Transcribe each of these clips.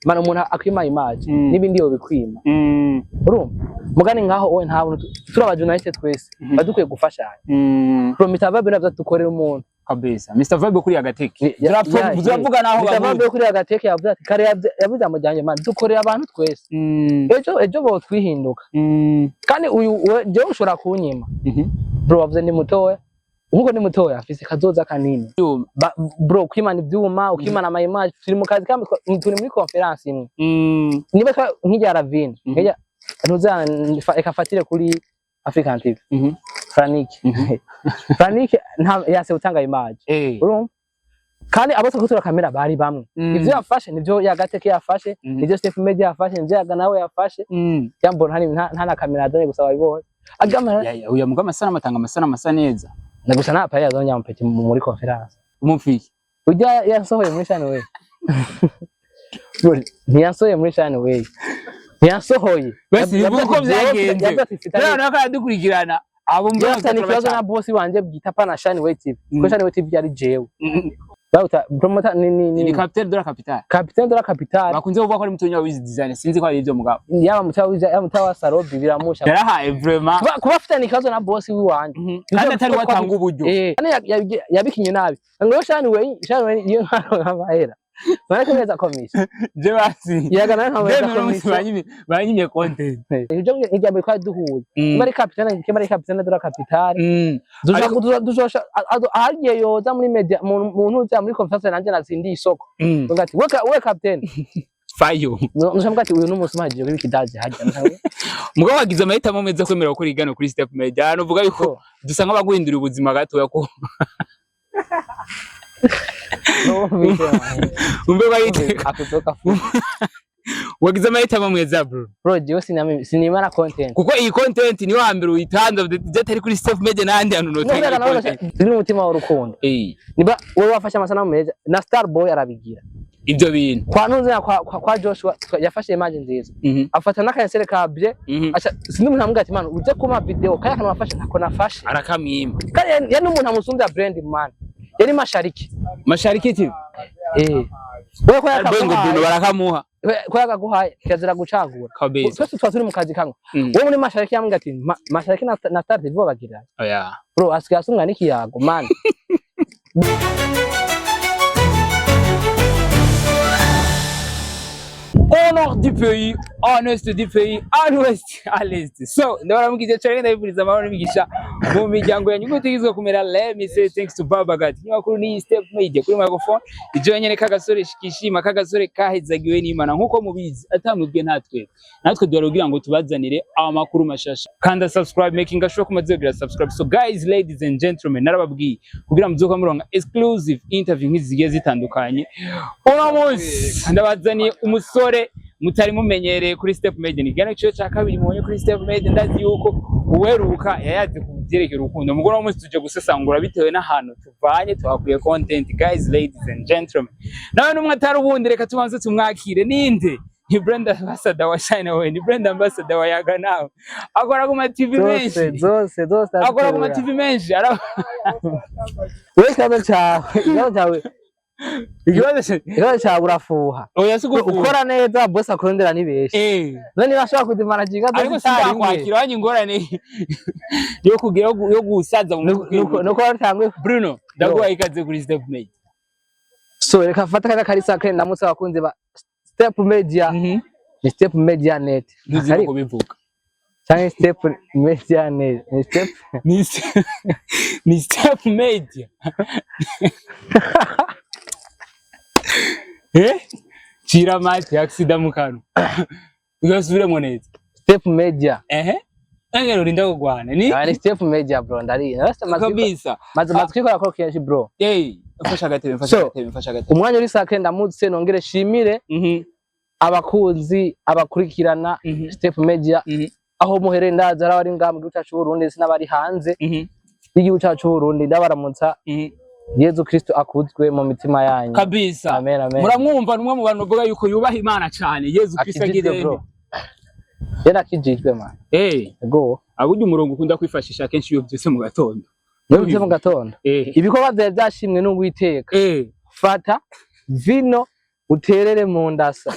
Mana, umuntu akwima image n'ibindi yo bikwima. Urumva, mugani nkaho wowe nta buntu, turi aba journaliste twese, badukwiye gufashanya. Bro, Mr Vibe navyo dukorera umuntu. Kabisa, Mr Vibe kuri agateke. Turavuga naho Mr bamuzi. Vibe kuri agateke yavuze ati kare, yavuze amujyanye, man, dukorera abantu twese. Ejo ejo bo twihinduka. Kandi uyu jewe ushobora kunyima. Bro, wavuze ni mutoya, nkuko ni mutoya afise kazoza kanini. Bro, kwimana ivyuma, ukimana ama image, turi mu kazi kamwe, turi muri conférence imwe. Niba nk'irya Ravine, nk'irya ntuza, reka fatire kuri African TV. Frank, Frank nta yase gutanga image. Urumva, kandi abo twako turakamera bari bamwe. Ivyo yafashe nivyo yagateke yafashe, nivyo Steph Media yafashe, nivyo yaga nawe yafashe. Yambona hari nta na kamera azanye, gusa wabibonye agama. Ya, uya mugabo amasanamu atanga amasanamu asa neza. Na gusa nta pari yazonye ampeti muri conférence. Umufiki. Ujya yasohoye muri Shine Way. Bro, ntiyasohoye muri Shine Way, ntiyasohoye. Basi Yavuze uko ati, byagenze. yavuze ati, Rero nako aradukurikirana abo mbona. Afitanye ikibazo na boss wanje bwita pana Shine Way TV, kuko Shine Way TV yari jewe. Bawuta promoter ni Ni Capitaine de la Capitale. Capitaine de la Capitale. Bakunze kuvuga ko ari mutonya wa Wiz Design, sinzi ko ari ivyo mugabo. Yaba mutawa wiza, yaba mutawa Sarobi, biramusha. Yarahaye vraiment. Kuba afitanye ikibazo na boss wiwanje. Kandi atari watanga uburyo. Eh, kandi yabikinye nabi ngo Shine Way, Shine Way iyo nkaronka amahera none kumeza komisho. Je basi. Yaga nawe nkameza Je n'umunsi komisho. banyimye content. Ibyo irya mbere twari duhuye, niba ari capitaine, niba ari Capitaine de la Capitale. Duzosha ahagiye yoza muri media mu ntuza muri conférence nanje natsindiye isoko. Ngo ati we capitaine. Fayo. Nushamuga ati uyu n'umunsi umaze kuri kidaje hajya. Mugabo wagize amahitamo meza kwemera gukora igano kuri Step Media. Hano uvuga yuko dusa nk'abaguhindura ubuzima gatoya ko umbe bayiteka. Akutoka fu. Wagize amahitamo meza, bro. Bro, jewe sinimana content. Kuko iyi content niyo hambere uyitanze atari kuri Step Media n'ahandi hantu notanga iyi content. Turi n'umutima w'urukundo. Niba wowe wafashe amasanamu meza, na Star Boy arabigira. Ibyo bintu. Kwa ntuze kwa Joshua yafashe image nziza. Afata n'akayensere ka bye. Aca sindi umuntu amubwira ati: "Man, uze kuma video kaya kantu wafashe, ntako nafashe." Arakamwima. Kandi yari n'umuntu amusumbya brand, man, yari Mashariki. Mashariki TV. Eh, wewe ko Boy ngo Bruno yakaguhaye barakamuha. Ko yakaguhaye, kirazira gucagura. Kabisa. Twese tuba turi mu kazi kamwe. Wowe muri Mashariki yambwira ati Mashariki na Star TV bagira. Oya. Bro, asigaye asumwa n'ikiyago, man. Au nord du pays, en est du pays, à l'ouest, à l'est. So, ndabaramukije cyane, ndabifuriza amahoro n'imigisha mu miryango yanyu uko itegetswe kumera. Let me say thanks to Baba God. Ikinyamakuru ni Step Media, kuri microphone ijo nyene kagasore kishima, kagasore kahezagiwe n'Imana nkuko mubizi, atamubwiye ntatwe. Natwe duhora kugira ngo tubazanire amakuru mashasha. Kanda subscribe, making sure ko mumaze kugira subscribe. So guys, ladies and gentlemen, narababwiye kugira muzuka muronka exclusive interview nk'izi zigiye zitandukanye. Uno munsi ndabazaniye umusore mutari mumenyereye kuri Step Media. Ni ikiganiro ciwe ca kabiri mubonye kuri Step Media. Ndazi yuko uweruka yayaze ku vyerekeye urukundo. Mugore, uno munsi tuje gusesangura bitewe n'ahantu tuvanye, tuhakuye content. Guys, ladies and gentlemen, nawe n'umwe atari ubundi, reka tubanze tumwakire. Ninde? Ni brand ambassador wa Shine Away, ni brand ambassador wa Yaga Nawe, akora ku ma TV Zose. menshi. Zose zose. Akora ku ma TV menshi. Wewe ikibazo cyawe Ikibazo ikibazo cyawe urafuha. Oya, si ugufuha. Ukora neza, boss akurondera ni benshi. None niba ashobora kuzimanaginga zose Ariko icyarimwe. sindakwakira wanyu ingorane yo kugira yo gusaza mu mutwe. Nuko watanguye. Bruno, ndaguhaye ikaze kuri Step Media. So reka fata kanya kari sacré, ndamutse abakunzi ba Step Media. Ni Step Media Net. Ntuzi no kubivuga. Cyangwa Step Media Net ni Step. Ni Step Media. Eh, cira mate accident mu kanwa, ugasubiremo neza. Step Media. Ehe, engero urinda kugwana ni Ah, ni Step Media, bro, ndari narasa maze Kabisa. maze kwikora ko kenshi, bro. Eh, mfasha agatebe, mfasha So, agatebe, mfasha agatebe. Umwanya uri sacré, ndamutse nongere shimire abakunzi abakurikirana Step Media aho muhereye. Ndazi hari abari ngaha mu gihugu cyacu c'Uburundi ndetse n'abari hanze y'igihugu cyacu c'Uburundi. Ndabaramutsa. Yezu Kristo akuzwe mu mitima yanyu. Kabisa. Amen, amen. Muramwumva, numwe mu bantu bavuga yuko yubaha Imana cyane. Yezu Kristo Akijijwe, agire bro. Yari akijijwe, man. Ego. Aburyo umurongo ukunda kwifashisha kenshi iyo byose mu gatondo. Muri mu gatondo. Ibikorwa vyawe byashimwe n'Uwiteka. Fata vino uterere mu ndasa.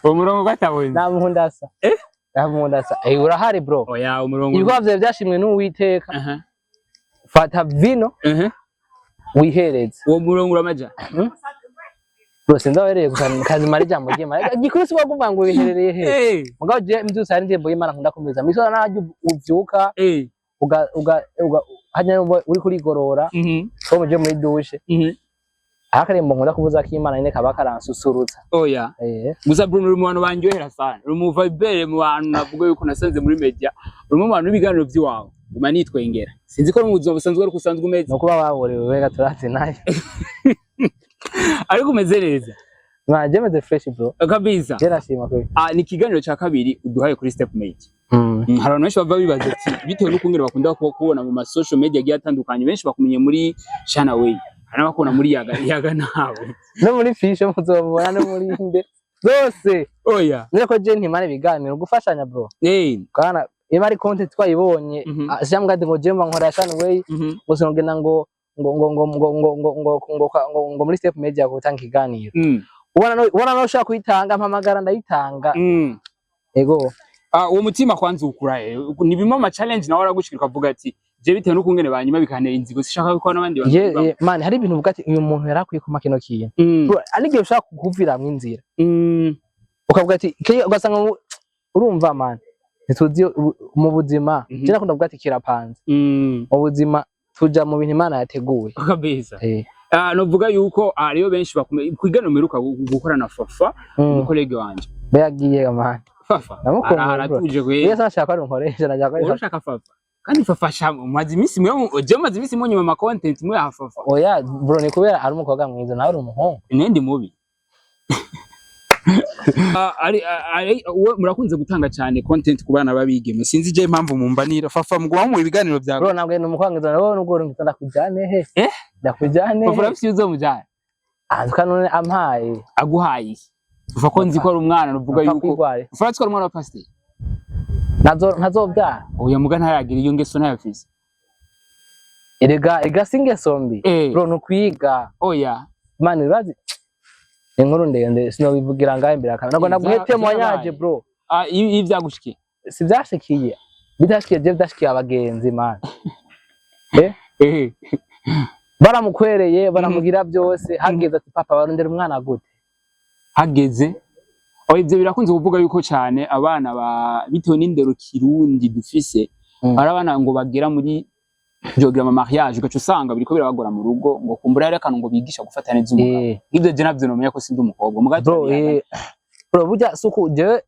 Uwo murongo gatabonye. Nta muntu ndasa. Eh? Nta muntu ndasa. Eh, urahari bro. Oya, umurongo. Ibikorwa vyawe vyashimwe n'Uwiteka. Aha. Fata vino wihereze. Uwo murongo uramaja. Bro, sinzi aho uherereye, gusa kazima ari ijambo ry'Imana. Gikuru si wakumva ngo wiherereye he. Mugabo je mbyutse hari indirimbo y'Imana nkunda kumviriza. Misora najya uvyuka uga uga uga hanya uri kurigorora so muje muri douche. Akaririmbo nkunda kuvuza k'Imana nyene kaba karansusurutsa. Oya. Eh. Gusa Bruno, uri mu bantu banjyohera sana, uri mu vibe, mu bantu navuga yuko nasanze muri media, uri mu bantu b'ibiganiro by'iwawe guma nitwengera. Sinzi ko no mu buzima busanzwe ariko usanzwe umeze. No kuba baborewe wega turazi nayo. Ariko umeze neza. Man, je meze fresh bro. Kabisa. Je nashima kweli. Ah, ni ikiganiro cya kabiri uduhaye kuri Step Mate. Hari abantu benshi bava bibaza ati bitewe n'ukungene bakunda kubona mu ma social media agiye atandukanye, benshi bakumenye muri Shana Way, hari n'abakubona muri Yaga Yaga nawe. No muri fisho muzobona, no muri nde zose. Oya. Niko je ntimara ibiganiro gufashanya bro. Kana iyo ari content twayibonye, simbwa ngo je mba nkora Shana Way gusa, ngenda ngo ngo ngo ngo ngo ngo ngo ngo ngo ngo muri Step Media gutanga ikiganiro. Ubona no ushaka kuyitanga, mpamagara ndayitanga. Ego. Ah, uwo mutima kwanza ukura he? Ni bimwe ama challenge nawe aragushikira ukavuga ati je bitewe n'ukungene banyuma bikantera inzigo, sishaka ko n'abandi bantu Je bibamo. Man, hari ibintu uvuga ati uyu muntu yari akwiye kuma kino kintu. Bro, ari igihe ushaka kukuviramwo inzira ukavuga ati ugasanga urumva man, ntituzi mu buzima. Je nakunda kuvuga ati kirapanze. Mu buzima tuja mu bintu Imana yateguye. Kabisa. Eh. Ah, novuga yuko hariyo benshi bakomeye kwigana umeruka gukora na Fafa, umu collègue wanje. Be yagiye man. Fafa Ndamukumbuye, bro. aratuje kwe. Iyo nashaka ko ari unkoresha najya ko. Urashaka Fafa kandi Fafa sha umaze iminsi mwe, je maze iminsi mwe nyuma ma content mwe ya Fafa. Oya bro, ni kubera ari umukobwa mwiza, nawe uri umuhungu. Nendi mubi. Ah, ari we murakunze gutanga cyane content ku bana babigeme, sinzi je impamvu mumbanira Fafa muguma mu ibiganiro byawe. Bro, ntabwo ni umukobwa mwiza nawe, nubwo uri mwiza ndakujyane he? Eh? Ndakujyane Fafa he? urafise uzomujyana? Ah, none ampaye. Aguhaye iki? Fafa ko nzi ko ari umwana nuvuga Apfa yuko kwigwara. Fafa ko ari umwana wa pasiteri. Ntazobyara. Oya, muga ntayagira iyo ngeso, ntayafise. Erega si ingeso mbi. Eh. Bro, ni ukwiga. Oya. Man, urazi inkuru ndende sinobivugira ngaho imbere akaba ntabwo Eh, naguhe témoignage vyarabaye. bro. Ah, iyo vyagushikiye. Si byashikiye, bidashikiye je, byashikiye abagenzi man, eh. Baramukwereye, baramugira byose, hageze ati papa barondera umwana gute? Hageze. Oya, ivyo birakunze kuvuga yuko cyane abana ba bitewe n'indero kirundi dufise, hari abana ngo bagera muri byogira ama mariage ugaca usanga biriko birabagora mu rugo, ngo kumbura hari akantu ngo bigisha gufata neza umugabo. Nk'ivyo je navyo nomenya ko sindi umukobwa muga. Bro, bro, burya suku jewe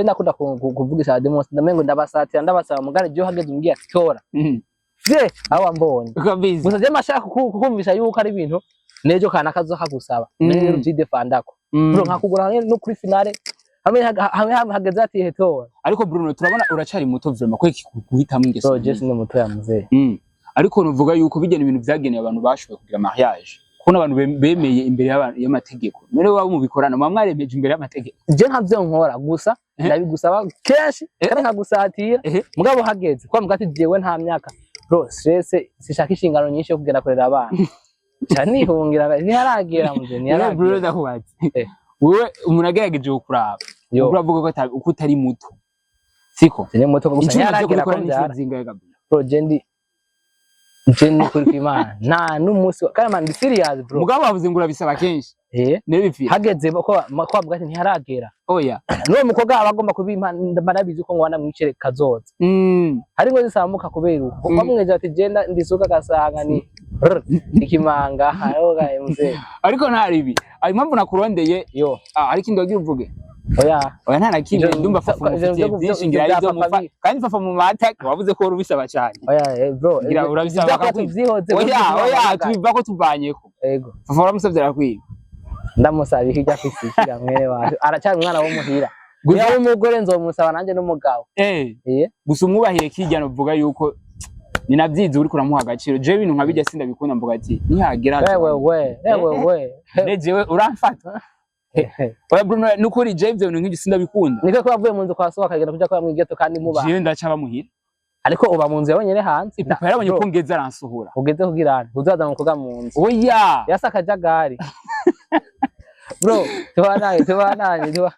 ndakunda kuvugisha demos, ndamengo ndabasatira, ndabasaba mugare jewe hageze umbwiye ati tora je aho wambonye. Kabisa. Gusa je mashaka kukumvisha yuko ari ibintu nejo kana kazohagusaba menye uvyidefandako bro, nkakugura hamwe no kuri finale hamwe hageze ati hetora. Ariko Bruno, turabona uracari muto vraiment, ko iki guhitamwo ingeso Bro, je nkiyi. sindi muto ya muzee. Ariko nuvuga yuko bigena ibintu vyagenewe abantu bashoboye kugira mariage, kubona abantu bemeye imbere y'amategeko. None waba mubikorana muba mwaremeje imbere y'amategeko? Je ntavyo nkora gusa ndabigusaba kenshi kandi nkagusatira. Mugabo hageze kwa mugati jewe nta myaka bro, stress, sishaka inshingano nyinshi yo kugenda kurera abana, ca nihungira, ntiharagera muzee. Rero Bruno, Ntiharagera. ndakubaza, Eh. wewe umuntu agerageje kukuraba, Yo. uravuga ko uko utari muto, siko? Sindi muto gusa Inshuro umaze ntiharagera ko kubikora n'inshuro mbyara. zingahe, Gabriel? Bro, je ndi kuri kw'Imana nta n'umunsi kandi man ndi serious bro. Mugabo wavuze ngo urabisaba kenshi. Eh. Niyo bipfira. Hageze ko bavuga ati ntiharagera. Oya. N'uwo mukobwa aba agomba kubimpa, ndabizi ko ngo mwicare kazoza. Hari ngo zisambuka kubera uko bamweje ati genda ndisuka, agasanga ni rr, ikimanga hariho ga mzee. Ariko nta ribi ayo impamvu nakurondeye. Yo. Ah, ariko indi wagira uvuge? Oya. Oya, nta na kimwe. Ndumva Fafa mufitiye byinshi, ngira ivyo aribyo bya Fafa mufa kandi Fafa mu mata wavuze ko wari ubisaba cyane. Oya, bro. Ngira urabisaba ibyo bakakwiba. tuvyihoze. Oya oya, tubiva ko tuvanyeko. Ego. Fafa uramusabye arakwiba. Ndamusaba ikijya kwisigira mwene wacu, aracyari umwana wo muhira. Gusa- Niba umugore nzomusaba nanjye n'umugabo. Eh. Eh. Gusa umwubahiye kijya, novuga yuko ni navyize uriko uramuha agaciro. Jewe ibintu nka bijya sindabikunda, mvuga ati nihagera. Wewe we, wewe we. Ne jewe uramfata. Oya Bruno, nukuri jewe ivyo bintu nk'ivyo sindabikunda. Niko ko wavuye mu nzu kwa so akagenda kuja kwa mwigeto kandi muba. Jewe ndaca bamuhira. Ariko uba mu nzu ya wenyene hanze. Papa yarabonye Bro, ko ngeze aransohora. Ugeze kugira nte uzaza mu kuga mu nzu? Oya. Yasa akajagari. Bro, tubanaye, tubanaye, tuba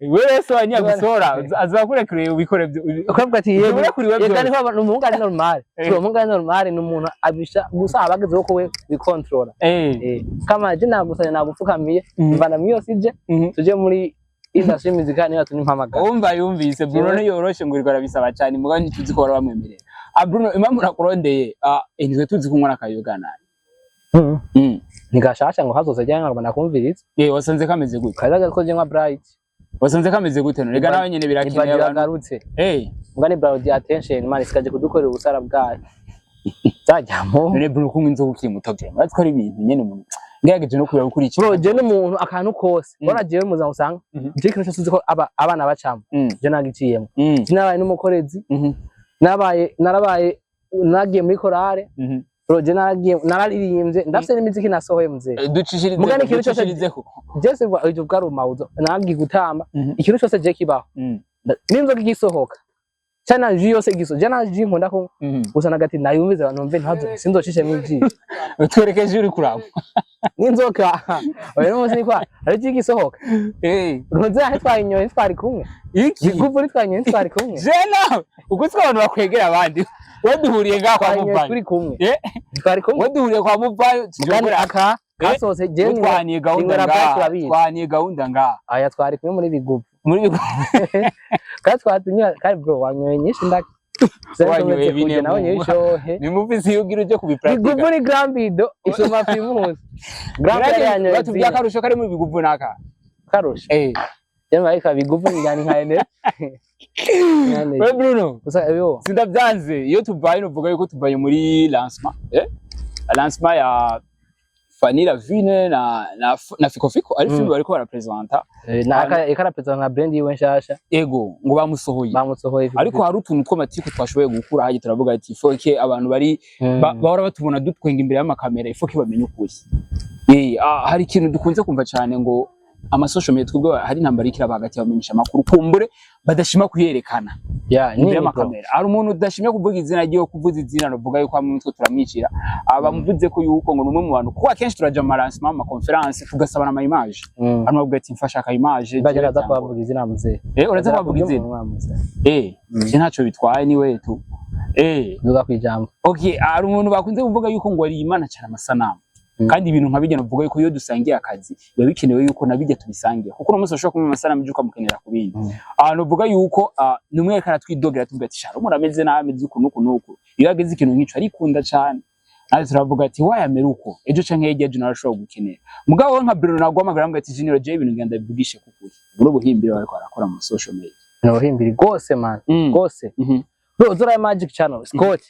Wewe se wanyagusohora azakurekuriye ubikore ukavuga ati yego. Urekuriwe Yego. byose. Niho umuhungu ari normal. Bro, umuhungu ari normal ni umuntu abisha gusa abagezeho ko we bikontrola. Kama je nagusanye, nagupfukamiye, mvana muri yose ije tuje muri industry musical niyo yatumye mpamagara. Umva, yumvise Bruno ntiyoroshe ngo uriko arabisaba cyane, mugabo ntituzi ko bahora bamwemerera. Ah, Bruno, impamvu nakurondeye, nitwe tuzi kunywa n'akayoga nabi. Ni gashasha ngo hazoza ajya ngo nakumviriza. Wasanze kameze gute? Kazaga ko je nka Bright. Wasanze kameze gute none? Rega nawe nyene ni birakeneye Badi abantu. Yagarutse. Mbwa ni Bright attention man sikaje kudukorera ubusara bwayo zajyamo. None Bruno, kunywa inzoga ukiri muto byo urazi ko ari ibintu nyene umuntu ngerageje no kureba ukurikira. Bro, je n'umuntu akantu kose bona jewe muza usanga je ikintu cyose uzi ko abana bacamo je nagiciyemo. Sinabaye n'umukorezi, nabaye narabaye nagiye muri korale. Bro, je naragiye nararirimbye, ndafise n'imiziki nasohoye mzee. Ducishirize. Mugani ikintu cyose- Ducishirizeho. Jese ibyo bwarumawuzo nagiye gutamba. Ikintu cyose je kibaho, n'inzoga igisohoka cyane na jus yose igisohoka, je na jus nkunda kunywa gusa nagati nayumvize abantu numve ntazo sinzocishemo ijisho. Twerekeje uri kuraba. N'inzoga oya n'umunsi ni kwa hari jus igisohoka. Runze aho twayinyoye twari kumwe. Iki? Biguvu ntitwayinyoye twari kumwe. Je nawe uko siko abantu bakwegera abandi, we duhuriye ngaha kwa Twayinyoye Muvayo. turi kumwe. Twari kumwe. We duhuriye kwa Muvayo. Mugani Tujogora aka kasohotse je twahaniye gahunda ninywera Bright ngaha. urabizi. Twahaniye gahunda ngaha. Aya twari kumwe muri biguvu. Muri Kandi twatunywa kandi bro wanyoye nyinshi ndaki. Wanyoye bine. Nawe nyoye ishohe. Ni muvisi iyo ugira uje kubipratika. Biguvu ni Grambido isoma Primus Grambido yanyoye. Batubwiye akarusho kari muri biguvu naka. Karusho Jema ariko biguvu ni yani nka ene. We Bruno, Gusa yo sindavyanze iyo tuvaye nuvuga yuko tuvaye muri lancement, lancement ya Fanny Lavine na Fiko Fiko ari film bariko barapresenta. Na ikarapeza nka brand yiwe nshasha. Ego, ngo bamusohoye. Bamusohoye. Ariko hari utuntu tw'amatiku twashoboye gukura haje, turavuga ati faut que abantu bari bahora batubona dutwenga imbere y'amakamera, il faut que bamenye ukuri. Hari ikintu dukunze kumva cyane ngo ama social media twebwe hari intambara ikiraba hagati y'abamenyesha amakuru kumbure badashima kuyerekana ya imbere ni y'amakamera. Hari umuntu udashimye kuvuga izina ryiwe, kuvuza izina ruvuga yuko hamwe nitwe turamwicira abamuvuze ko yuko ngo ni umwe mu bantu, kuko akenshi turaja mu ma lancement, mu ma conférence, tugasabana ama image. Hano bavuga ati mfasha aka image. Baje raza kubavuga izina mzee. Uraza kubavuga izina. Je ntacyo bitwaye ni wetu. Duga kwijambo. Okay, hari umuntu bakunze kuvuga yuko ngo ari imana cyane amasanamu. Kandi ibintu nka bijya navuga yuko iyo dusangiye akazi biba bikenewe yuko nabijya tubisangira, kuko uno munsi ushobora kumva amasanamu uje ukamukenera ku bindi. Ahantu uvuga yuko ni umwe yariko aratwidogera tuvuga ati shara umuntu ameze nabi, ameze uku n'uku n'uku, iyo ageze ikintu nk'ico arikunda cane, natwe turavuga ati wayamera uko ejo canke hirya ejo nawe ashobora gukenera. Mugabo we nka Bruno naguhamagara ambwira ati Junior, jewe ibintu ngenda bivugishe kukuri buro buhimbire bariko barakora mu social media. Ni ubuhimbiri rwose man, rwose. Bro, zora Magic Channel Scott.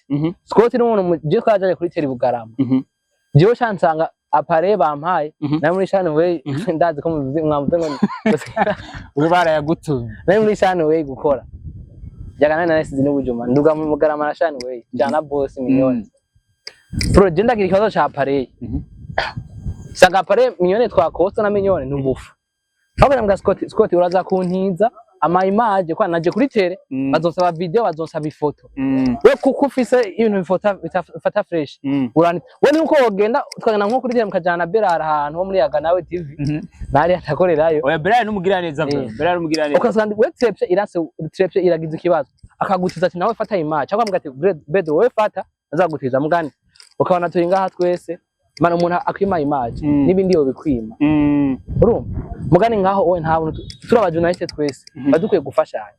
Scott ni umuntu je twajanye kuri Teri Bugarama. Jewe shansanga apare bampaye nari muri Shani Way. Ndazi ko muvuze mwavuze ngo Uri barayagutumye. Nari muri Shani Way gukora jagana na nasize n'ubujuma nduga mu Bugarama na Shani Way jana boss miliyoni. Bro, je ndagira ikibazo ca appareil. Sanga appareil miliyoni twakosta na miliyoni ni ubufu. Ahubwo mbwa Scott, Scott uraza kuntiza ama image kwa naje kuri tele, bazonsaba video, bazonsaba ifoto. We kuko ufise ibintu bifota bifata fresh. Urani we ni uko wogenda tukagenda nko kuri tele mukajana na Berara ahantu ho muri Yaga nawe TV nari atakorerayo. Oya, Berari n'umugira neza bro. Berari n'umugira neza. Ukasanga we trepse irase, trepse iragize ikibazo, akagutiza ati nawe fata image, cyangwa amuga ati Bedro wowe fata azagutiza. Mugani ukabona turi ngaha twese mana umuntu akwima image n'ibindi yo bikwima. Urumva mugani ngaho wowe nta buntu turi aba journaliste twese badukwiye gufashanya.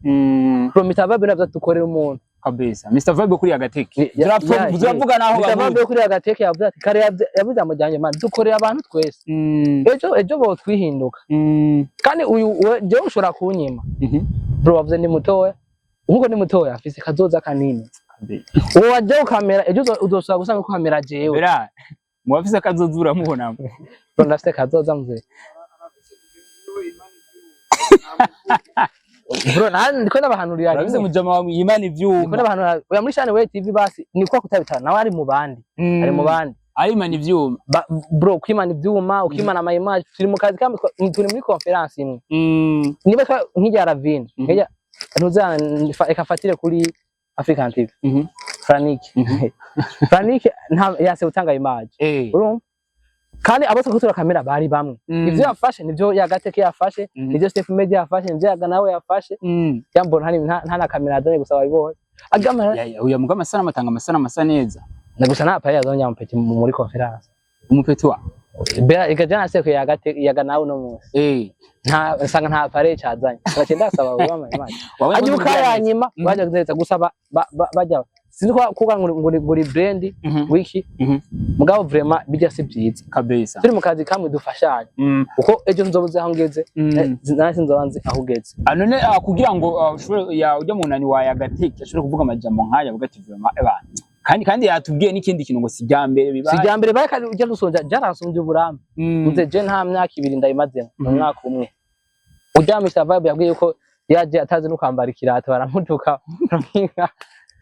Bro, Mr. Vibe navyo dukorera umuntu. Kabisa, Mr Vibe kuri agateke turavuga naho Mr. bamuzi. Vibe kuri agateke yavuze ati kare yavuze amujyanye man dukorera abantu twese. Ejo ejo botwihinduka. Kandi uyu jewe ushobora kunyima. Bro, wavuze ndi mutoya, nkuko ndi mutoya afise kazoza kanini. Kabisa. Uwo waje ukamera ejo uzosubira gusanga uko kamera jewe. Berari mu bafise akazoza uramubona. Bro, ndafise kazoza mzee. Bro, ndiko ndabahanurira Urabize rimwe. mujama wa imana Ndiko ivyuma. ndabahanurira oya muri Shani Way TV basi niko kutabitana nawe ari mu bandi, ari mu bandi. Ari imana ivyuma. Bro, kwimana ivyuma, ukimana ama image, turi mu kazi kandi turi muri conference imwe. Niba nk'irya Ravine, nk'irya ntuza reka fatire kuri African TV. Frank. Frank nta yase gutanga image. Urumva? Kandi abo twakotora kamera bari bamwe. Ivyo yafashe nivyo Yagateke yafashe, nivyo Steph Media yafashe, nivyo Yaga nawe yafashe. Yambona hari nta na kamera yazanye, gusa wabibonye agama. Ya, uya mugabo amasanamu atanga amasanamu asa neza. Na gusa nta pari yazanye amupeti muri conférence. Umupeti wa Bera ikajana seko Yagate, Yaga nawe no munsi nta nsanga nta pare cazanye, bagenda basaba bama imana Wabonye aje ko ukayanyima. Bajya kuzereza gusa bajya sinzi ko kuga ngo brand wiki. Mugabo vraiment bijya si byiza. Kabisa. Turi mu kazi kamwe, dufashanye, kuko ejo nzobuze aho ngeze, nanjye sinzoba nzi aho ugeze. Ah, none kugira ngo ushobore ya ujya mu nani wa Yagateke ashobore kuvuga amajambo nk'aya, avuga ati vraiment eba, kandi yatubwiye n'ikindi kintu ngo si irya mbere Si bibaye. irya mbere baye, kandi ujya gusonja jaransumbye uburambe. Nze je nta myaka 2 ndayimazemo, mu mwaka umwe. Ujya Mr Vibe yabwiye ko yaje atazi no kwambara ikirato, baramutuka, baramwiha.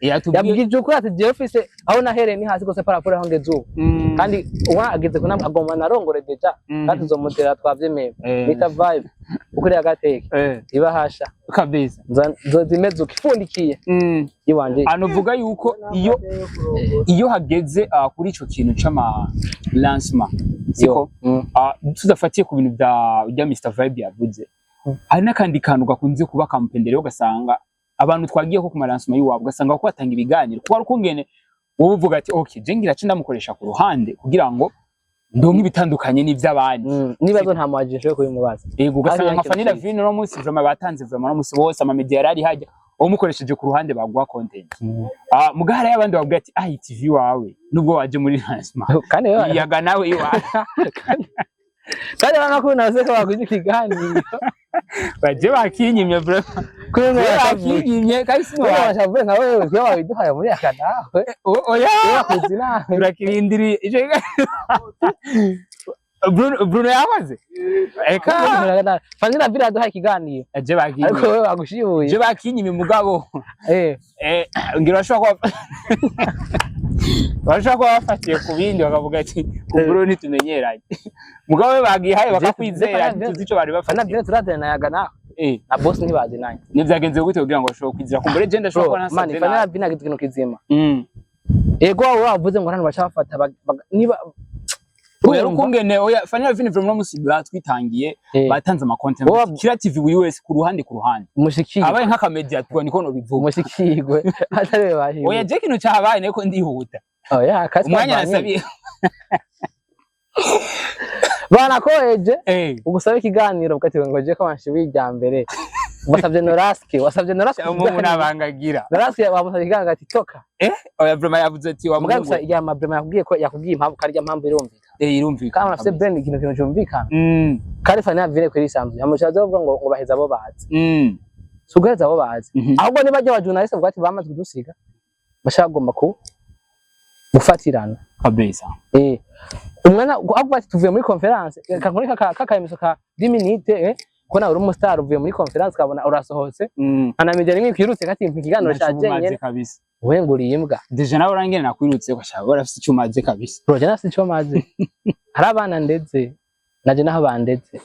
Yatubwiye. Yabwije ukuri ati jewe mfise aho nahereye ni hasi gose par rapport aho ngeze ubu. Kandi uwa ageze ku ntambwe agomba narongore déjà. Kandi tuzomutera twavyemeye. Mr Vibe ukuri Agateke ibahasha Kabisa. Nzoza imeze uko ifundikiye iwanje. Anovuga yuko iyo hageze kuri ico kintu c'ama lancement, siko? Tudafatiye ku bintu bya Mr Vibe yavuze, hari n'akandi kantu gakunze kuba kampendereo, ugasanga abantu twagiye ko ku ma lancement y'iwabo, ugasanga ko batanga ibiganiro kuba ari ukungene wowe uvuga ati okay, je ngira ce ndamukoresha ku ruhande kugira ngo ndonke ibitandukanye n'ivy'abandi. Nibazo nta muwaje nshoboye kubimubaza. Yego, ugasanga Hariya nka Fanny ikintu Lavine no munsi vraiment batanze, vraiment no munsi bose ama media yarari hajya, uwo mukoresheje ku ruhande baguha content. Muga hari abandi bavuga ati ah, TV wawe nubwo waje muri lancement, Kandi wewe Yaga nawe iwawe. Kandi urabona ko naze ko baguze ikiganiro. Baje bakinyimye vraiment. Kuri mwe Bakinyimye kandi wewe sino washavuye nka wewe iyo wabiduhaye muri aka nawe. Oya. Wakuze nawe. Turakirindiriye ico Bruno yakoze eka. Fanny Lavine yaduhaye ikiganiro. Aje Ariko bakinyimye. wewe bagushibuye. Je bakinyimye mugabo ngira bashobora kuba bafatiye ku bindi, bakavuga ati ku Bruno ntitumenyeranye, mugabo we bagihaye bakakwizera, ntituzi ico bari Fanny bafatiye. Lavine turazana na Yaga nawe na boss ntibazinanye. Nivyagenze gute kugira ngo bashobore kwizera kumbure je ndashobora kuba Bro, man, nasavye Fanny nabi? Lavine agize ikintu kizima. Ego, wowe wavuze ngo hano baca bafata niba Oya, urumva? ukungene oya, Fanny Lavine vraiment musi batwitangiye, batanze ama content. Kira TV buri wese ku ruhande ku ruhande. Mushikirwe. Abaye nk'akamedia twa niko no bivuga. Mushikirwe atari bahiwe. Oya, je kintu cabaye niko ndihuta. Oya kasi. Umwanya nasabiye. Banakoheje ugusaba ikiganiro ukati ngo je ko banshibiye irya mbere, wasabye Noraske, wasabye Noraske. Umuntu nabangagira. Noraske wamusabye ikiganiro ati toka. Oya, vraiment yavuze ati wa Mugabo Mungu. gusa iya mabrema yakubwiye ko yakubwiye impamvu, kandi irya mpamvu irumvikana. Irumvikana. Kandi afite brand, ikintu cyumvikana. Kandi Fanny Lavine kweri isanzwe amushaza bavuga ngo baheza abo bazi. Si uguheza abo bazi, ahubwo niba bajya journaliste bavuga ati bamaze kudusiga, bashaka bagomba ku gufatirana. Kabisa. Umwana avuga ati tuvuye muri conférence, kankore kaka ka 10 minutes, ko nawe uri umustar uvuye muri conférence, ukabona urasohotse, nta media rimwe kwirutse kati impa ikiganiro ca Ntaco umaze jenyene. Kabisa. We nguriye imbwa. Déjà nawe urangene nakwirutse ko shaka urafise icyo umaze kabisa. Bro, je nafise ico maze, hari abana ndetse naje naho bandetse.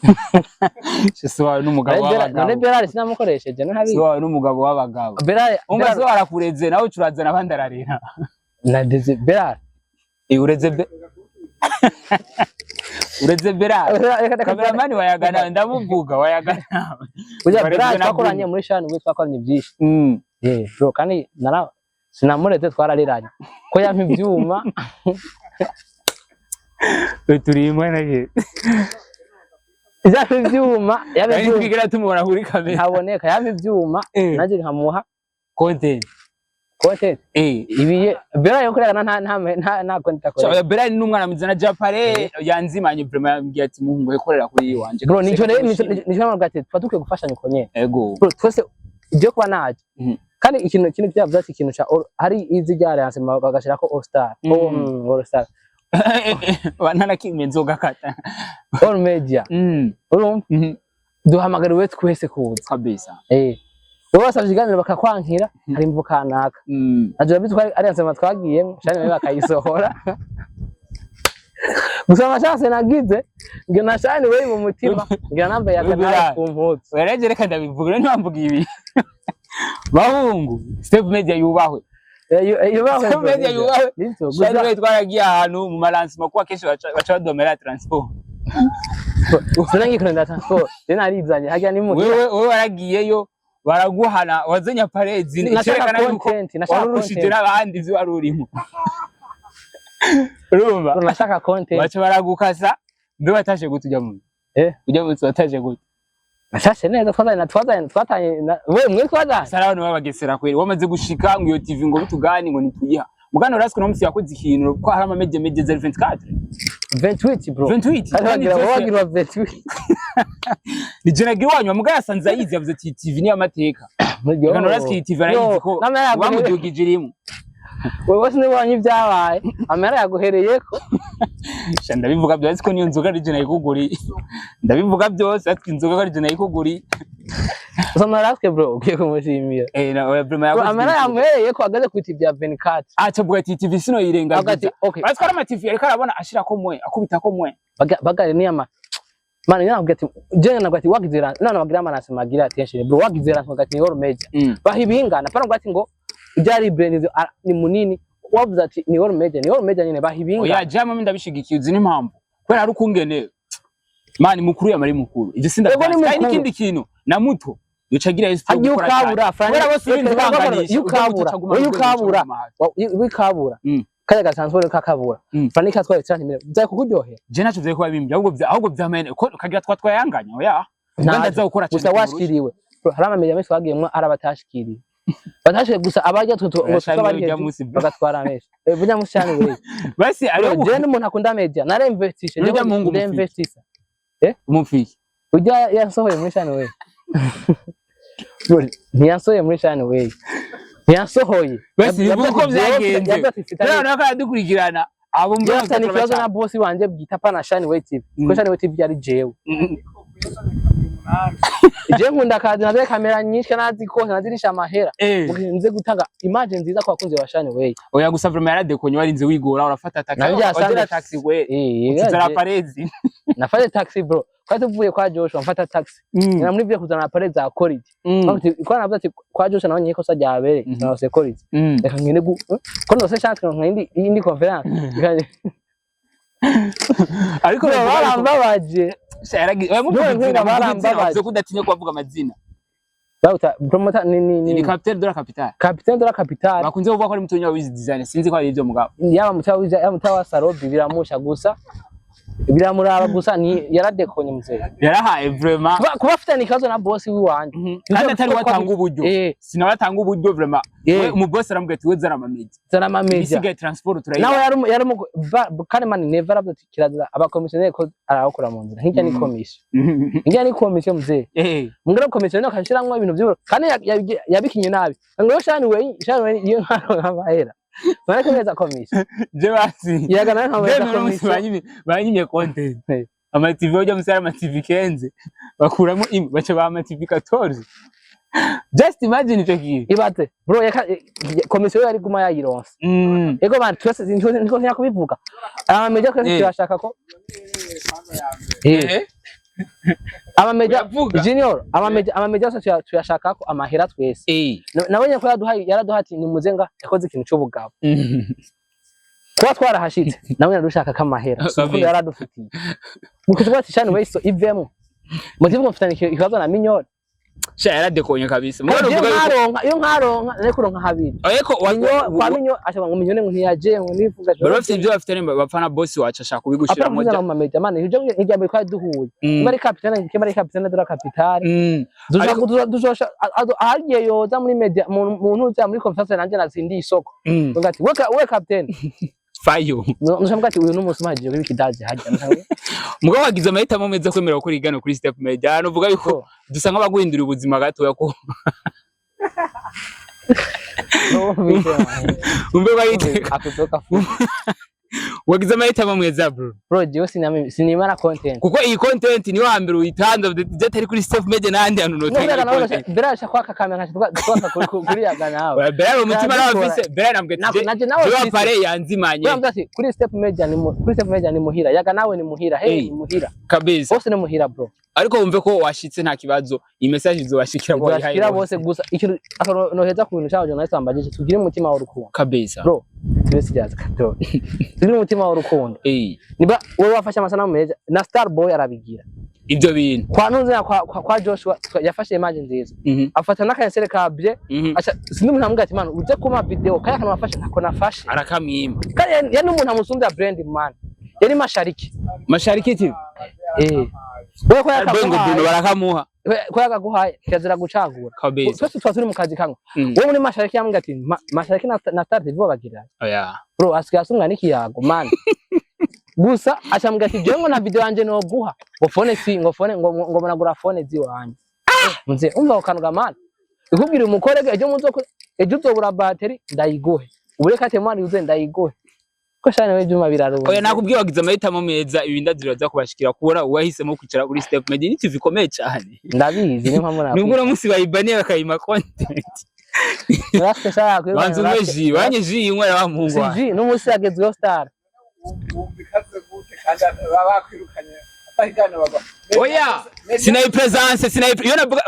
Si wawe n'umugabo None w'abagabo. Berard sinamukoresheje none Si ntabizi. wawe n'umugabo w'abagabo. Berard. Umva, Berard so arakureze nawe ucurazana abandi ararera. Nadeze Berard. Ureze be ureze Berard. Kameramani wayagana ndamuvuga wayagana. Burya Barezwe Berard na twakoranye Bruno. muri shani, we twakoranye byinshi. Bro, kandi nara sinamureze, twarariranye ko yampa ivyuma. Turi imwe naye. Yampa ivyuma, yampa Kandi ivyuma. twigera tumubona kuri kamera. Ntaboneka, yampa ivyuma. Nanjye nkamuha Content. Content. Ibiye Berard yo kurerana nta content akoresha. So, Berard ni umwana mwiza na Japare yanzimanye vraiment, yambwiye ati muhungu ikorera kuri wanje. Bro, nico rero nico navuga ati tuba dukwiye gufashanya uko nyene. Ego. Bro, twese ibyo kuba naje. Kandi ikintu bya byatsi, ikintu ca hari izi rya Alliance bagashirako All Star. All Star. Ntanakimwe nzoga kata. All Media. Urumva? Duhamagariwe twese kuza. Kabisa. Wowe wasavye ikiganiro bakakwankira, hari imvu kanaka. Naje urabizi ko ari Alliance twagiyemwo, shani nayo bakayisohora. Gusa amashance nagize, ngira na shani we mu mutima, ngira nambaye akanara ku mpuzu. Oya, reka ndabivuga rero ntiwamvuga ibi. Bahungu, Step Media yubahwe. Yubahwe. Step Media yubahwe. Nivyo. Shine Gusa Way twaragiye ahantu mu ma lancement, kuko akenshi baca badomera transport. Sinangikorera transport, je narizanye harya ni muhira. Wewe waragiyeyo baraguhana, wazanye aparezi. Nashaka Cerekana yuko content, nashaka wari urushije content. n'abandi ivyo wari urimo, urumva? Bro, nashaka content. Baca baragukasa. Mbe watashe gute ujya mu ujya munsi watashe gute? Nashashe neza, twazanye twatanye we mwe twazanye. Sara, abantu babagesera kweri, wamaze gushika ngo iyo TV ngo bitugani ngo nituyiha mugano raswe no musi yakoze ikintu ko hari ama media media 024. 28, bro. 28. Kandi Kandi wagira vyose- wagira 28. Ni je nagiye wanyuma mugabo yasanze ayizi, yavuze ati TV ni amateka. Mugano raswe iyi TV arayizi ko wamudugije irimo. Wewe sinibonye ibyabaye, amera yaguhereyeko. Sha, ndabivuga byose ko niyo nzoga ari je nayikuguriye. Ndabivuga byose ati inzoga ari je nayikuguriye. Gusa naratwe, bro, ugiye kumushimira. Eh, na oya, vraiment Bro, yakoze amera ikintu. yamuhereyeko ageze ku TV ya 24. Aca avuga ati TV sino Avuga ati yirengagiza. okay. Ariko ari ama TV ariko arabona ashirako mwe akubitako mwe. Bagare ni ama man nabwo ati je nabwo ati wagize none bagira amanasi magira attention, bro, wagize lancement ati ni all major, baha ibingana pana ngo ati ngo byari brand ni munini, wavuze ati ni all major, ni all major nyine, baha Oya, ibingana. jama ndabishigikiye. Uzi n'impamvu? Kubera ari ukungene mani mukuru yamari mukuru ivyo. Yego, ni Sindavyanse. Kandi mukuru. n'ikindi kintu na muto yoca agira esprit yo Hagiye gukora ukabura. cyane. Kubera bose ibintu banganisha. Iyo ukabura, iyo ukabura, wikabura kajya gasanzwe kakabura. Frank atwaye 30 million byari kukuryohera? Je naco vyari kuba bimbye, ahubwo vyamene ko kagira twa twayanganya. Oya, Ntaco. ndaza gukora Gusa cyane. washikiriwe. Bro, hari amamedia menshi twagiyemwo ari abatashikiriwe, batashikiriye gusa abarya twe ngo Oya, twe abari ujya hejuru munsi, bro. bagatwara menshi. Burya munsi cyane we. Basi ariho. Bro, jewe n'umuntu akunda media naremvestishe. Urya muhungu mufiki. Ndemvestisa. Umufiki. Ujya yasohoye muri Shine Way. Bro, ntiyasohoye muri Shine Way, ntiyasohoye. Basi bivuga uko byagenze. Yavuze ati Rero nako aradukurikirana abo mbona. Yafitanye ikibazo na boss wanje bwita pana Shine Way TV, kuko Shine Way TV yari jewe. Jewe nkunda akazi, naze kamera nyinshi nazikose nazirisha amahera, nze gutanga image nziza ku bakunzi ba Shine Way. Oya, gusa vraiment yaradekonye, warinze wigora urafata taxi. Nabyo byasanze- Wagera taxi we utizara parezi. Nafashe taxi, bro, twari tuvuye kwa Joshua, mfata taxi ngira muri vyo kuzana appareil za quality. Kwa navuze ati kwa Joshua nawe ikosa ryabereye, narose quality, reka ngende gu ko nose chance nka indi conference. Ariko Bro, barambabaje. Barambabaje. Bro, barambabaje. Ko udatinya kubavuga amazina. Bawuta promoter ni Ni Capitaine de la Capitale. Capitaine de la Capitale. Bakunze kuvuga ko ari mutonya wa Wiz Design, sinzi ko ari ivyo mugabo. Yaba mutawa wiza, yaba mutawa Sarobi, biramusha gusa biramuraba gusa, ni yaradekonye mzee. Yarahaye vraiment. Kuba afitanye ikibazo na boss wiwanje. Kandi atari watanga uburyo. Sinawe atanga uburyo vraiment. We umu boss aramubwira ati we zana amamedia. Zana amamedia. Isigaye transport turayiha. Nawe yari kandi man never aravuze ati kirazira abakomisiyoneri ko arawukora mu nzira nk'ijya ni komisiyo, nk'ijya ni komisiyo mzee. Mbwira komisiyo akashiramwo ibintu by'uburo kandi yabikinye nabi ngo Shine Way, Shine Way iyo nkaronka amahera none kumeza komisiyo. Je basi Yaga nawe nkameza Ndemera umunsi komisiyo. banyimye content. Ama TV ujya musi ama TV 15 bakuramo imwe baca ba ama TV 14. Just imagine ico kintu. Ibaze, bro, yaka komisiyo yari guma yayironse. Ego bantu twese niko ntinya kubivuga, amamedia twese turashaka ko amamedia Uyavuga. Junior, amamedia yose tuyashaka ko amahera twese. Nabonye ko yaduhaye, yaraduhaye ati nimuze nga yakoze ikintu c'ubugabo kuba twarahashitse, nawe yadushaka ko amahera si urukundo yaradufitiye mukuvuga ati Shine Way so ivemo muzivuga mfitanye ikibazo na Minyore. Sha, yaradekonye kabisa. Mugabo Iyo uvuga yuko nkaronka, iyo nkaronka nari kuronka habiri. Ariko Minyo kwa Minyo ashobora ngo Minyone ngo ntiyaje ngo nivuga. Bari bafite ibyo bafite nimba bapfa na boss wacu ashaka Apana kubigushiramo. kuzana mu mamedia man, ibyo irya mbere twari duhuye. Niba ari capitaine, kiba ari capitaine de la capitale. Duzosha ahagiye yoza muri media mu ntuza muri conference nanje natsindiye isoko. Ngo ati we capitaine. Fayo. Nusha ati uyu n'umunsi mahagije kuri kidaje hajya. Mugabo wagize amahitamo meza kwemera gukora igano kuri Step Media. Hano uvuga yuko dusa nk'abaguhindura ubuzima gatoya ko No bite. Umbe bayiteka. Akutoka fu. Wagize amahitamo meza, bro. Bro, jewe sinimara content. Kuko iyi content niyo hambere uyitanze ibyo atari kuri Step Media n'ahandi hantu notanga Nubwo iyi nawe content. Berasha kwaka kamera nkaca twaka kuri yaga nawe. Oya, Bera umutima nawe afise Bera nambwe Nako naje nawe jewe afise. appareil yanzimanye. Bwa ati kuri Step Media ni kuri Step Media ni muhira, yaga nawe ni muhira, hey, ni muhira. Kabisa. Bose ni muhira, bro. Ariko wumve ko washitse, nta kibazo, iyi message izobashikira bo. Bashikira bose. Gusa ikintu noheza ku bintu cyabo journalist ambajije, tugire umutima w'urukundo. Kabisa. Bro, tube serious gato, tugire umutima w'urukundo. Niba wowe wafashe amasanamu meza, na Star Boy arabigira. Ibyo bintu. Kwa ntuze kwa Joshua yafashe image nziza, afata n'akayasere ka bye. Aca sindi umuntu amubwira ati: "Man, uze kuma video kaya kantu wafashe, ntako nafashe." Arakamwima. Kandi yari n'umuntu amusumbya brand, man, yari Mashariki. Mashariki TV. Eh, wewe ko Boy ngo yakaguhaye. Bruno barakamuha. Ko yakaguhaye, kirazira gucagura. Kabisa. Twese tuba turi mu kazi kamwe. Wowe muri Mashariki yambwira ati Mashariki na Star TV bagira. Oya. Bro, asigaye asumwa n'ikiyago, man. Gusa acambwira ati: "Jewe ngo na video yanje noguha, ngo phone si ngo phone ngo munagura phone ziwanje." Mzee, umva ukanuga, man, ikubwira umukorege ejo muzo ejo uzobura battery ndayiguhe, ubureka ati: "Mwana yuze ndayiguhe." Ko shane we byuma birarunze. Oya, nakubwiye, wagize amahitamo meza. Ibi ndazira kubashikira kubona uwahisemo kwicara kuri Step Media, ni TV ikomeye cyane. Ndabizi, niyo mpamvu. Nubwo uno munsi bayibaniye bakayima content. Narafite shaka. Banza unywe jus, wanye jus inywera wa muhungu wawe. Si n'umunsi yagezweho star. Wumva ikaze gute kandi baba bakwirukanye atahiganiro bagwa? Oya, sinayi presence, sinayi iyo navuga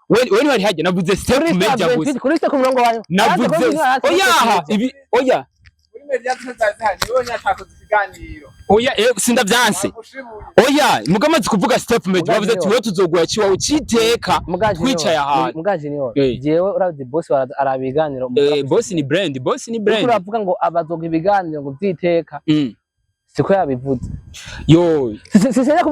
we ntwari hajya, navuze Step Kuri Media gusa. Kuri ku murongo wanyu. Navuze oya, ibi oya. Muri media zose zari zihari, niwe nyatakoze ikiganiro. Oya, sindavyanse. Bagushibuye. Oya, mugamaze kuvuga Step Media, bavuze ati: "Wowe tuzoguha ciwawe citeka." Twicaye ahantu. Mugaje niyo. Jewe urazi boss arabiganiro. Boss ni brand, boss ni brand. Uravuga ngo abazoga ibiganiro ngo vyiteka. Siko yabivuze. Yo. Sisinya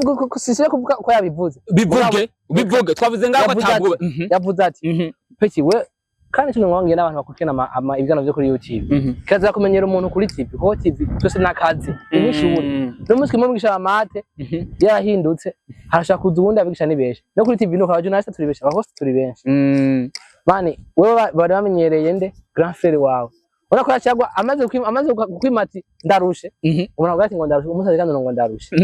kuvuga ko yabivuze. Bivuge, bivuge, twavuze ngaho Yavuze atabwo. Yavuze ati: "Peki we." Kandi kino mwongeye n'abantu bakurikirana ibiganiro byo kuri YouTube, kaza kumenyera umuntu kuri TV, kuko TV twese n'akazi, ni nk'ishuri. N'umunsi kimwe mwigisha maths yarahindutse, harashaka kuza uwundi, abigisha ni benshi no kuri TV, nuko abajournaliste turi benshi, abahost turi benshi. Mani, wewe bari bamenyereye nde? Grand frère wawe ubona ko yacagwa amaze kukwima ati: "Ndarushe." Umuntu avuga ati ngo ndarushe umusazi, kandi ngo ndarushe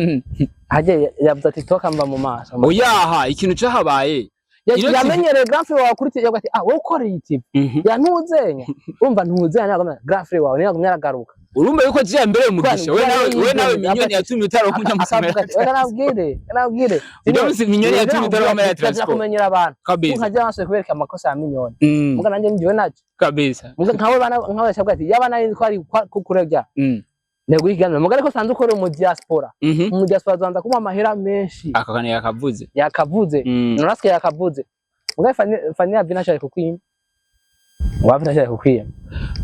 hagiye, yavuze ati: "Toka mva mu maso." Oyaha, ikintu cahabaye Ino TV Yamenyereye grand frère wawe kuri TV, yavuga ati: "Ah, wowe ukora iyi TV ya ntuzenya, urumva ntuzenya." Nagomba grand frère wawe niyo yagumye aragaruka. Urumva yuko jiya mbere umugisha we nawe, we nawe minyoni yatumye utaronka Akavuga umusomera. ati: "Reka nabwire, reka nabwire." Ujya munsi minyoni yatumye utaronka amahera ya Kirazira transport. kumenyera abantu. Kabisa. Nkajya basuye kubereka amakosa ya minyoni. Muga nanjye njiwe naco. Kabisa. Muze nkawe bana nkawe yashabwa ati yaba nari ko ari kukurya. Nego ikiganiro muga, ariko sanze ukora mu diaspora. Mu diaspora zanza kuma amahera menshi. Aka kantu yakavuze. Yakavuze. Noraske yakavuze. Muga Fani ya vina shari kukwima. Wapi nashaka kukwima.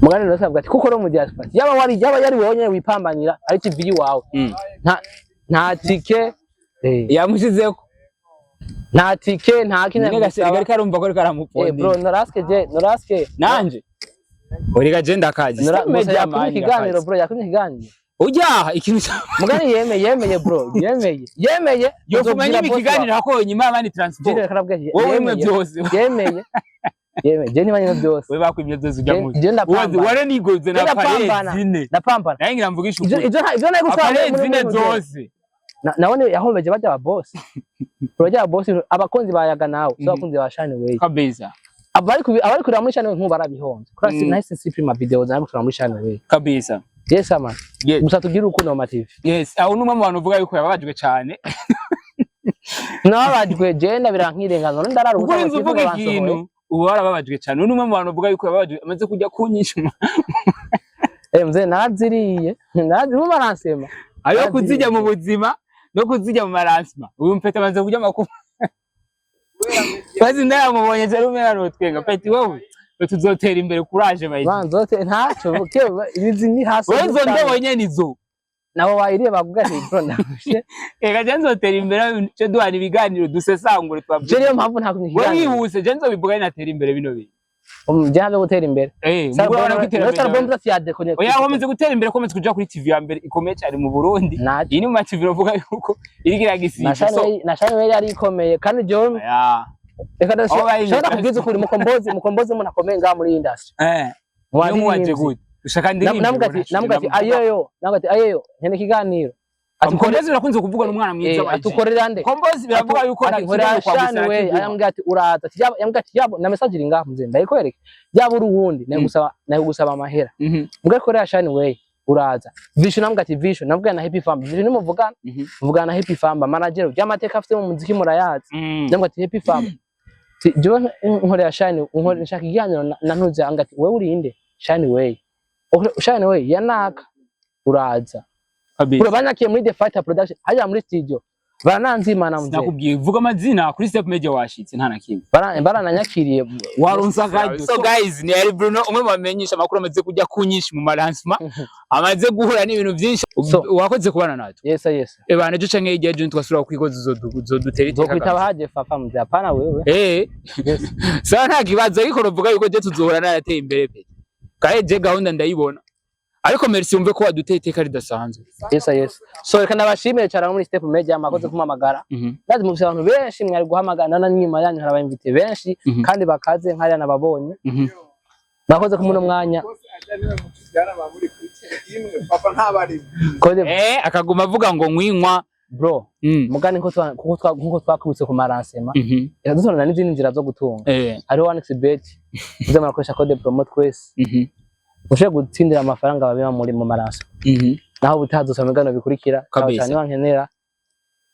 Muga none avuga ati kuko uri mu diaspora. Yaba wari, yaba yari wowe nyene wipambanira ari TV wawe. Nta tike Yamushizeko. Nta tike, nta kintu. Nyine gaseri kari karumva ko ariko Eh bro, aramupondera. Noraske je, Noraske. Nanje urega je ndakazi. Nora Step gusa Media yakumye man ikiganiro, ndakazi. bro, yakumye ikiganiro. Ujya ikintu Mugani yemeye, yemeye bro, yemeye, yemeye. Yo kumenya Uzobwira boss ikiganiro wawe. hako nyuma abandi transport. Jene karabwira ati, Wowe imwe yemeye, byose. yemeye, yemeye, je niba nyine byose. We bakwimye byose ujya muzi. Je ndapambana. Ware nigoze na Ndapambana. appareil zine. Ndapambana. Naye ngira mvugisha Ivyo ukuri. ivyo nayo gutwara Appareil muri zine muri zose. Nabone yahombeje bajya ba boss, bajya ba boss, abakunzi bayaga nawe so abakunzi ba Shani Way. Kabisa. Abari kureba muri Shani Way nkubu barabihombe kuri nahise nsipima video zanjye kureba muri Shani Way. Kabisa. Yes man. Yes. Gusa tugire urukundo mu ma TV. Yes, aho numwe mu bantu uvuga yuko yababajwe cyane. Nababajwe je, ndabirankirengaza none ndarara. Kuko urinze uvuga ikintu uba warababajwe cyane. Uyu numwe mu bantu uvuga yuko yababajwe amaze kujya kunyishuma. Eh mzee, naraziriye, naraziriye, baransema. Ayo Naraziriye. kuzijya mu buzima no kuzijya mu maransima. Uyu mpeta amaze kujya amakuru. Bazi ndayamubonye cyane umera notwenga. Peti wowe, peti uzotera imbere, courage bayi. Banzote ntacyo izi ni hasi. Wewe izo ndobo nyene izo. Nabo bayiriye bavuga ati: "Bro, ndabushe." Eka je nzotera imbere, cyo duhana ibiganiro dusesangure Je twabwire. niyo mpamvu ntakumye Wewe ikiganiro. wihuse, je nzobivuga natera imbere bino bintu. Je hanze gutera imbere. Mugabo urabona ko iterambere. Sarbon yadekone. Oya, wamaze gutera imbere, komeze kuja kuri TV ya mbere ikomeye cyane mu Burundi. Naco. Iyi ni mu ma TV uravuga yuko iriko iragisiga. So, Na Shani Way yari ikomeye kandi jewe oya. reka Aho bayinyuze. ndashobora kubwiza ukuri, Mukombozi, Mukombozi umuntu akomeye ngaha muri industry. Niyo muwaje gute? Ushaka ndirimbe? Namuga ati ayeyo, namuga ati ayeyo nkene ikiganiro ati Mukombozi birakunze kuvugwa n'umwana mwiza wa G. Atukorera nde? Mukombozi biravuga yuko ati nkorera kwa Shani Way. Musara. Ayambwira ati uraza, ati yambwira ati yabo na message iri ngaha mzee, ndayikwereke, yaba uri uwundi nagusaba amahera. Mbwa korera Shani Way. Uraza Vishu, namubwira ati Vishu, namubwira na Happy Famba. Vishu nimuvugana, muvugana na Happy Famba, manager by'amateka afite mu muziki murayazi. Namubwira ati Happy Famba, ati jewe nkorera Shine, nkore nshaka ikiganiro na ntuze anga, ati wewe urinde Shine way, Shine way yanaka, uraza. Kabisa. Bro, banyakiye muri The Fighter Production hajya muri studio, barananzimana mzee. Sinakubwiye vuga amazina kuri Step Media, washitse nta na kimwe. Barananyakiriye. Waronse akaryo. So guys, ni Ari Bruno, umwe mu bamenyesha amakuru amaze kujya ku nyinshi mu maransima, amaze guhura n'ibintu byinshi. So- Wakoze kubana natwe. Yes. Ebana, ejo canke hirya y'ejo twasubira kwikoza, uzodutera iteka. Nzokwitaba haje fafa mzee, hapana wewe. Eh. Sawa, nta kibazo, ariko ruvuga yuko je tuzohora narateye imbere pe. Kandi je gahunda ndayibona. Ariko merci, umve ko waduteye iteka ridasanzwe. Yes. So reka ndabashimire cyane muri Step Media, mwakoze kumpamagara. Ndazi mufise abantu benshi mwari guhamagara, na nyuma yanyu hari abayimvite benshi kandi bakaze nkariya nababonye. Mwakoze kumuno mwanya. Bose ajya niwe mutujyana bamuri kuri tele imwe, papa ntabarimo. Kode. Eh, akaguma avuga ngo nkwinywa. Bro, mugani nko nkuko twakubitse ku maransema, reka dutonda n'izindi nzira zo gutunga. Hariho 1xBet, muze murakoresha code promo twese, mushobore gutsindira amafaranga babiba muri mu maranse. Naho ubutaha dusoma ibiganiro bikurikira. Kabisa. Cyane wankenera.